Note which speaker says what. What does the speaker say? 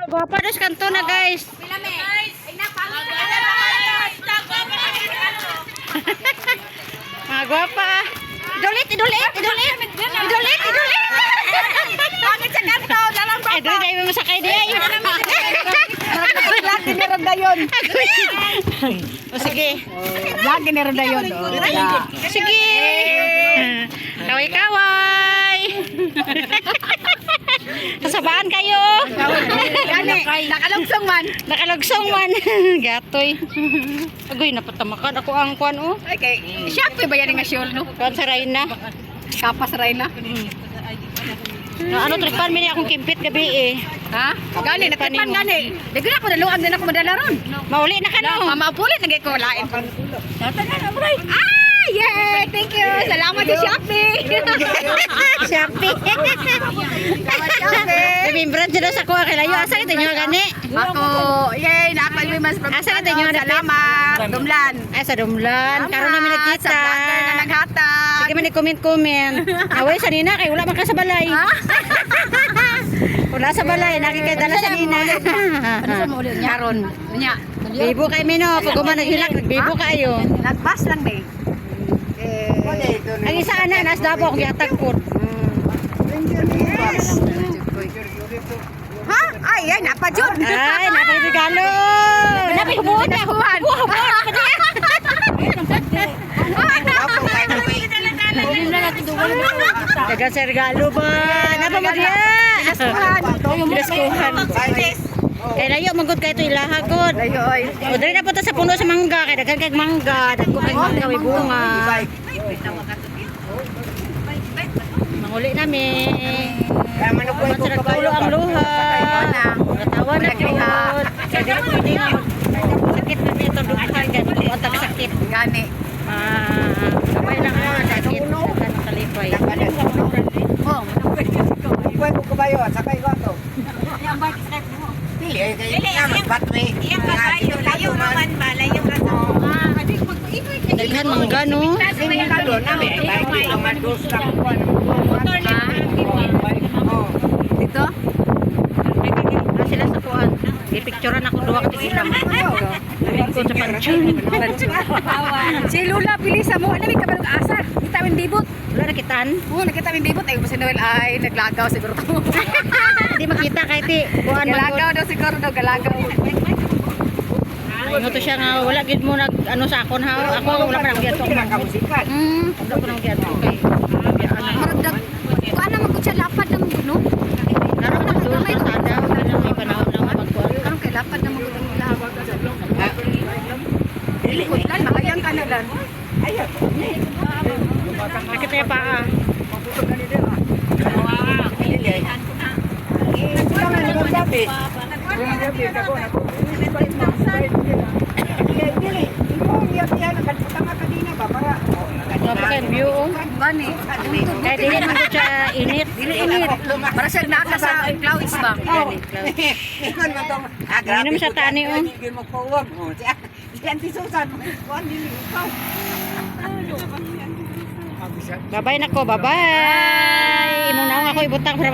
Speaker 1: Gwapa dos kanto na, guys. Mga gwapa. Idulit, idulit, idulit. Idulit, idulit.
Speaker 2: Pangit sa kanto, lalang.
Speaker 1: Ay, dali dahil mo sakay di ay.
Speaker 2: Lagi ni Rondayon.
Speaker 1: O sige.
Speaker 2: Lagi ni Rondayon.
Speaker 1: Sige. Kaway kaway. Kasabaan kayo.
Speaker 2: Gani, nakalugsong man.
Speaker 1: Nakalugsong man. Gatoy. Agoy, napatamakan ako ang kwan oh.
Speaker 2: Okay. Shopee ba yan nga shawl, no?
Speaker 1: Kwan sa Reyna.
Speaker 2: Kapas rin na.
Speaker 1: No, ano tripan mi ni akong kimpit gabi eh.
Speaker 2: Ha? Gani, nagtipan gani. Di ko na ako naluag din ako madala ron.
Speaker 1: Mauli na ka no.
Speaker 2: Mama upulit nagay ko lain. Ah, yeah! Thank you. Salamat sa Shopee.
Speaker 1: Shopee.
Speaker 2: Salamat, Shopee.
Speaker 1: Remembrance na sa kuha kay layo. Asa ito nyo gani?
Speaker 2: Ako, yay, nakapag mas.
Speaker 1: Asa na inyo na-
Speaker 2: Salamat. Dumlan.
Speaker 1: Ay, sa Dumlan. Karon namin
Speaker 2: Salamat
Speaker 1: nagkita.
Speaker 2: sa vlogger na naghatag.
Speaker 1: Sige man comment comment. Away sa nina kay wala man ka sa balay. Wala sa balay, nakikadala sa nina.
Speaker 2: Ano sa maulit niya? Karon. Nya.
Speaker 1: Bibo kay Mino, pag uma naghilak, nagbibo kayo.
Speaker 2: Nagbas lang be. Eh,
Speaker 1: Ang isa ana nas dabo akong gihatag po.
Speaker 2: Ha? Ay, ay, napa jud.
Speaker 1: Ay, napay regalo. Napay hubuot na.
Speaker 2: Hubuan.
Speaker 1: Hubuot. Dagan sa regalo ba? Napa mo diya? Pinaskuhan. Kay layo magud kay ito ilahagod.
Speaker 2: Layo oy.
Speaker 1: O dali na punta sa puno sa mangga kay daghan kay mangga, dagko kay mangga may bunga. Manguli nami. Man sa nagtulo ang luha. Natawa na pud. Kay dili pwede nga sakit na nito dughan kay ang tag sakit.
Speaker 2: Gani.
Speaker 1: Ah, sabay lang ang sakit. Daghan kalipay.
Speaker 2: Oh,
Speaker 3: Kuwai ko kabayo, sakay ko ato. Dili, ay kay naman batwe.
Speaker 4: Iyang kabayo, layo naman ba? Layo ka to.
Speaker 1: Daghan mangga no.
Speaker 3: Kado na may bike dito man dos lang kuan.
Speaker 4: Motor na.
Speaker 3: Oh.
Speaker 2: Dito?
Speaker 1: Ah, sila sa kuan. Gipicturean ako duha ka tigilam. Lingkod sa pansyon.
Speaker 2: Si Lula, pili sa mo. Ano may kabalog asa? Kita min bibot.
Speaker 1: Wala nakitaan.
Speaker 2: Oh, nakita min bibot. Ay, si Noel ay naglagaw siguro to.
Speaker 1: Di makita kahit di kuan man gud.
Speaker 2: Galagaw daw siguro daw, galagaw.
Speaker 1: Ingon to siya nga wala gid mo nag ano sa akon ha. Ako wala pa nang giadto.
Speaker 3: Kira ka musikan.
Speaker 1: Wala pa nang giadto kay
Speaker 2: Murag dag kuan naman gud siya, lapad naman gud no.
Speaker 1: Karon na dulo sa sada, wala may panahon lang magkuan.
Speaker 2: Karon kay lapad naman gud ang ilaha. Dili ko lan mahayang ka na lan.
Speaker 1: Nakita ya paa.
Speaker 3: Dili ay. Kulang na ng gabi. Dili, dili. Imo niya siya nakatama kanina ba para
Speaker 1: Grabe kay view oh.
Speaker 2: Gani.
Speaker 1: Kay dili man gud siya init.
Speaker 2: Dili init. Para siya naa ka sa clouds ba.
Speaker 3: Ingon man tong ah grabe.
Speaker 1: Minom sa tani, oh.
Speaker 3: Dili mo kuwag mo. Si si Auntie Susan, kuan dili ikaw.
Speaker 1: Bye-bye nako, bye-bye. Imong naong ako ibutang para